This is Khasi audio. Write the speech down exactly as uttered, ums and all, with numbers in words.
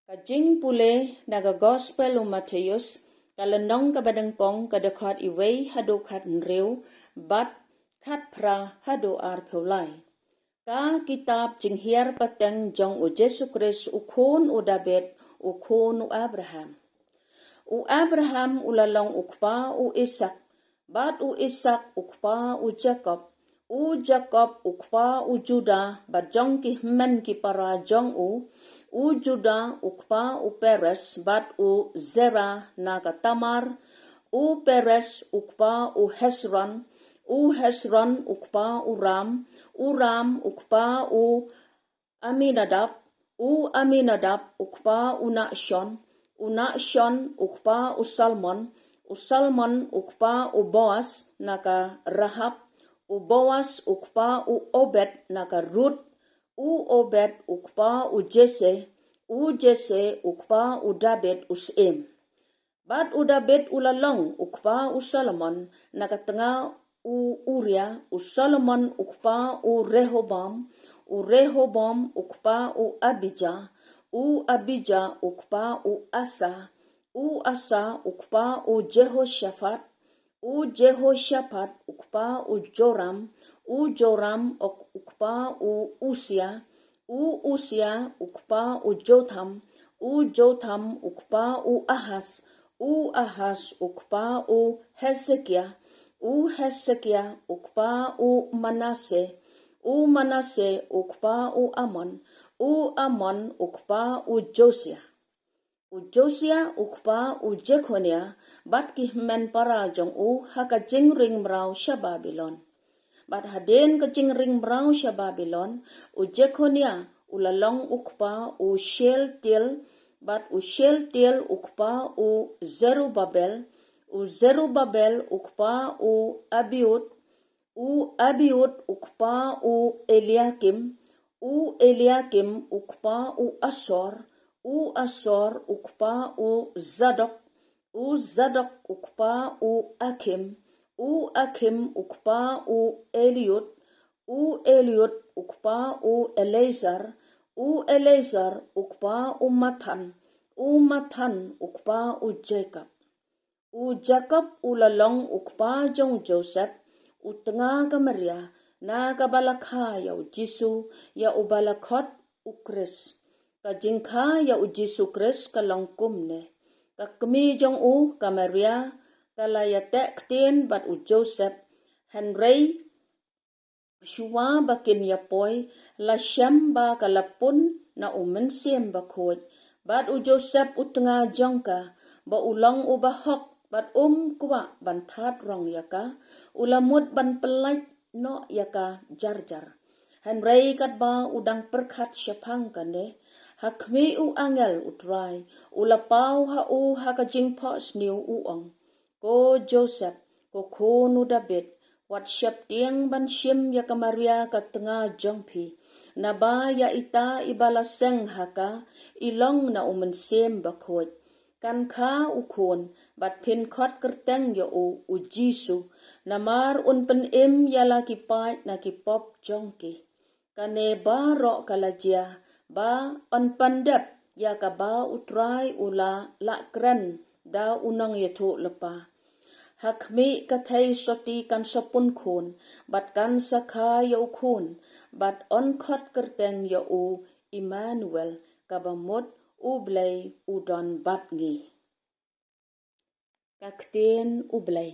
Ka jingpule na ka Gospel u Mathaios, ka lynnong kaba nyngkong, ka dkhot wei haduh khathynriew bad khatphra haduh arphew lai. Ka kitab jinghiar pateng jong u Jisu Khrist, u khun u Dabid, u khun u Abraham. U Abraham u la long u kpa u Isak, bad u Isak u kpa u Jakob, u Jakob u kpa u Juda, bad jong ki hynmen ki para jong u, u Juda u kpa u Peres, bad u Zera na ka Tamar, u Peres u kpa u Hesron, u Hesron u kpa u Ram, u Ram u kpa u Aminadab, u Aminadab u kpa u Nahshon, u Nahshon u kpa u Salmon, u Salmon u kpa u Boas na ka Rahab, u Boas u kpa u Obed na ka Ruth, u Obed u kpa u Jesse, u Jesse u kpa u Dabid u syiem. Bad u Dabid u la long u kpa u Solomon na ka tnga u Uria, u Solomon u kpa u Rehoboam, u Rehoboam u kpa u Abija, u Abija u kpa u Asa, u Asa u kpa u Jehoshaphat, u Jehoshaphat u kpa u Joram, u Joram u kpa u Usia, u Usia u kpa u Jotham, u Jotham u kpa u Ahas, u Ahas u kpa u Hesekia, u Hesekia u kpa u Manase, u Manase u kpa u Amon, u Amon u kpa u Josia. U Josia u kpa u Jekhonia, bad ki hynmen para jong u ha ka jingring mraw sha Babilon. Bad hadien ka jingring mraw sha Babilon, u Jekhonia u la long u kpa u Shealtiel, bad u Shealtiel u kpa u Zerubbabel, u Zerubbabel u kpa u Abiud, u Abiud u kpa u Eliakim, u Eliakim u kpa u Asor, u Asor u kpa u Zadok, u Zadok u kpa u Akhim, u Akhim u kpa u Eliud, u Eliud u kpa u Eleazar, u Eleazar u kpa u Mathan, u Mathan u kpa u Jakob. U Jakob u la long u kpa jong Joseph, u tnga ka Maria, na kaba la kha ïa u Jisu, ïa uba la khot u Khrist. Ka jingkha ïa u Jisu Khrist ka long kumne: ka kmie jong u ka Maria ka la ïateh ktien bad u Joseph, hynrei shuwa ba kin ïa poi, la shem ba ka la pun na u Mynsiem Bakhuid, bad u Joseph u tnga jong ka, ba u long uba hok bad um kwah ban thad rong ïa ka, u la mut ban pyllait noh ïa ka jar jar. Hynrei katba u dang pyrkhat shaphang kane, ha khmih u angel u Trai u la paw ha u ha ka jingphohsniew, u ong: Ko Joseph, ko khun u Dabid, wat sheptieng ban shim ïa ka Maria ka tnga jong phi, naba ïa ita iba la seng ha ka i long na u Mynsiem Bakhuid. Kan kha u khun, bad phin khot kyrteng ïa u u Jisu, namar un pynim ïa la ki paid na ki pop jong ki. Kane baroh ka la jia ba yn pyndep ïa kaba u Trai u la lah kren da u nongïathuhlypa. Ha khmih, ka theisotti kan sa pun khun, bad kan sa kha ïa u khun, bad yn khot kyrteng ïa u Immanuel, kaba mut: U Blei u don bad ngi. Ka ktien U Blei.